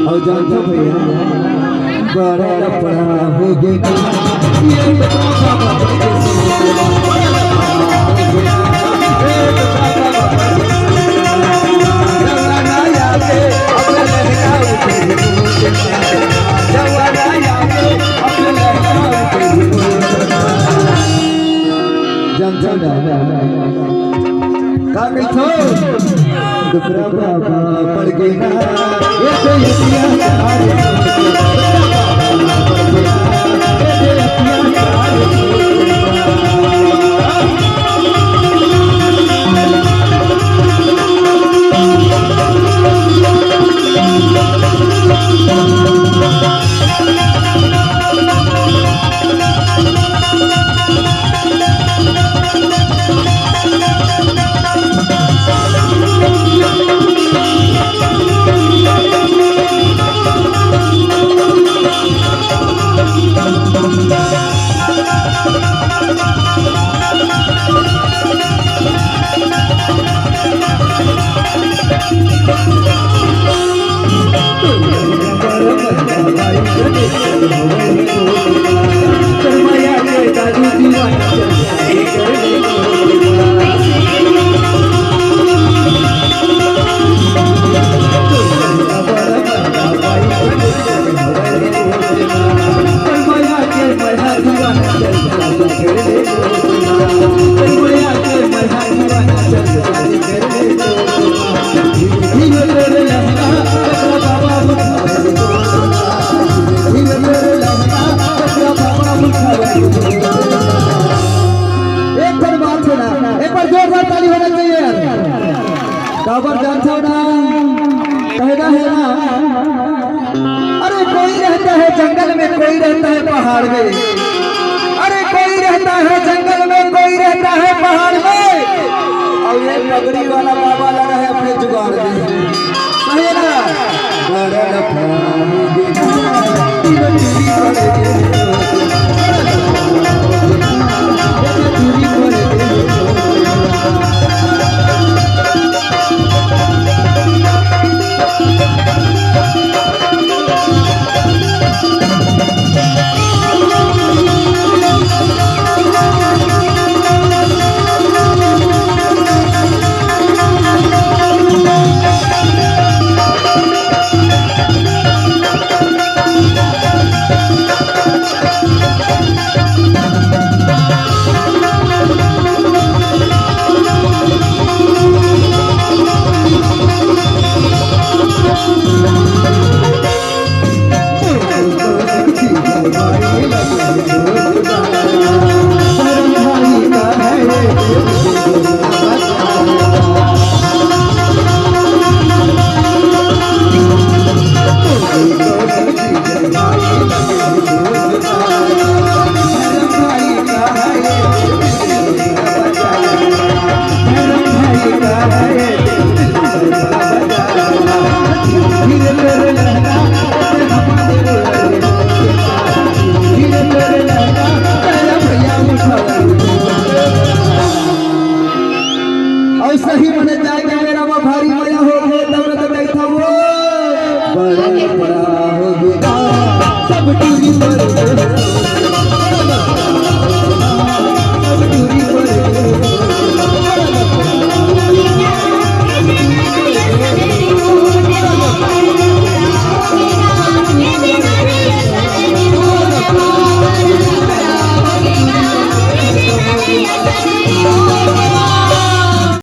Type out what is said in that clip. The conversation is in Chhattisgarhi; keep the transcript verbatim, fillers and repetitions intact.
अउ जानथव भैया, बड़ा लफड़ा हो गे। ये तो बाबा के जानथव ना, का कहिथव? डुकरा बाबा पड़ गे ना, ये तो ये पिया का रे। एक बार बात है ना, एक बार जोरदार ताली होना चाहिए यार। काबर जानथव ना, कहना है ना, अरे कोई रहता है जंगल में, कोई रहता है पहाड़ में। अरे कोई रहता है जंगल में, कोई रहता है पहाड़ में। अउ ये पगड़ी वाला बाबा लगा है अपने जुगाड़ में। सही है ना? बड़ा लफड़ा हो गया। अउ सही मने जाए के बेरा म भारी मया होथे, तब न तो कहिथव, "ओ, बड़ा लफड़ा हो गे, सब टूरी मर गे, सब टूरी मर गे।"